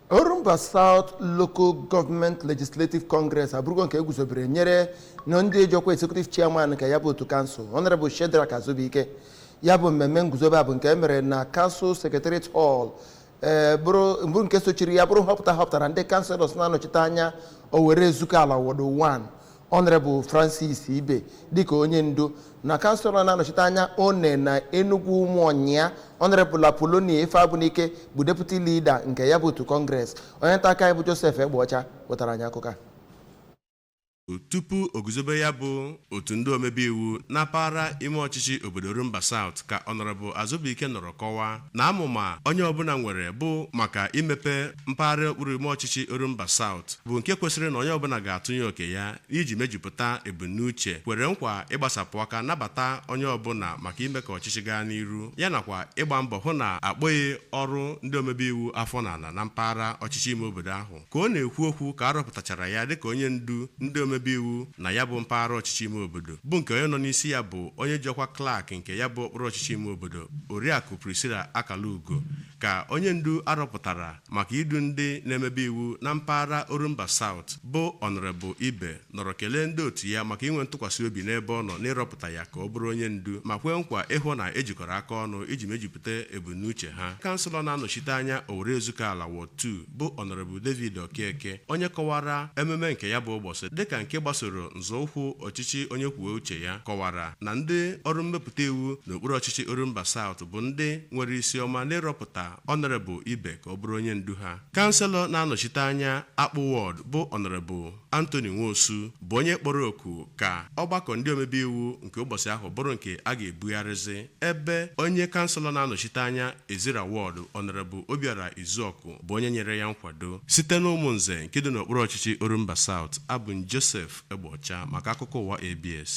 Orumba South Local Government Legislative Congress abụrụgo nke eguzobere nyere na ndị ejọkwa executive chairman nke ya bụ otu kansụl, Honorable Shedrack Azubike. Ya bụ mmemme nguzobe a bụ nke e mere na Council Secretariat Hall, ee bụrụ mbụ nke sochiri ya bụrụ nhọpụta họpụtara ndị councillors na-anọchite anya Owerre Ezukala Ward 1, Honorable Francis Ibe, dịka onye ndu, na councillor na-anọchite anya One na Enugu Ụmụọnyịa, Honorable Apollonia Ifeabunike, bụ deputy leader nke ya bụ otu Congress. Onye nta aka anyị bụ Joseph Egbeọcha wetara anyị akụkọ a. Tupu o guzobe ya bụ otu ndị omebe iwu na mpaghara ime ọchịchị obodo Orumba South, ka Honorable Azubike nọrọ kọwaa na amụma onye ọbụla nwere bụ maka imepe mpaghara okpuru ime ọchịchị Orumba South, bụ nke kwesịrị na onye ọbụla ga-atụnye oke ya iji mejupụta ebumnuche, kwere nkwa ịgbasapụ aka nabata onye ọbụla maka ime ka ọchịchị gaa n'iru, ya nakwa ịgba mbọ hụ na akpọghị ọrụ ndị omebe iwu afọ n'ala na mpaghara ọchịchị ime obodo ahụ. Ka ọ na-ekwu okwu ka a rọpụtachara ya dịka onye ndu ndị omebe iwu na ya bụ mpaghara ọchịchị ime obodo, bụ nke onye nọ n'isi ya bụ onye ji ọkwa clerk nke ya bụ okpuru ọchịchị ime obodo, Oriakụ Priscilla Akalugo, ka onye ndu arọpụtara maka idu ndị na-emebe iwu na mpaghara Orumba South, bụ Honorable Ibe, nọrọ kelee ndị otu ya maka inwe ntụkwasị obi n'ebe ọ nọ n'ịrọpụta ya ka ọ bụrụ onye ndu, ma kwee nkwa ịhụ na ejikọrọ aka ọnụ iji mejupụta ebumnuche ha. Councillor na-anọchite anya Owerre Ezukala Ward 2, bụ Honorable David Okeke, onye kọwara ememe nke ya bụ ụbọchị dịka nke gbasoro nzọụkwụ ọchịchị onye kwuo uche ya, kọwara na ndị ọrụ mmepụta iwu n'okpuru ọchịchị Orumba South bụ ndị nwere isi ọma n'ịrọpụta Honorable Ibe ka ọ bụrụ onye ndu ha. Councillor na-anọchite anya Akpụ Ward, bụ Honorable Anthony Nwosu, bụ onye kpọrọ oku ka ọgbakọ ndị omebe iwu nke ụbọchị ahụ bụrụ nke a ga-ebugharịzi, ebe onye councillor na-anọchite anya Ezira Ward, Honorable Obiora Izuọkụ, bụ onye nyere ya nkwado. Site n'Ụmụnze nke dị n'okpuru ọchịchị Orumba South, abụ m Joseph Egbeọcha maka akụkọ ụwa ABS.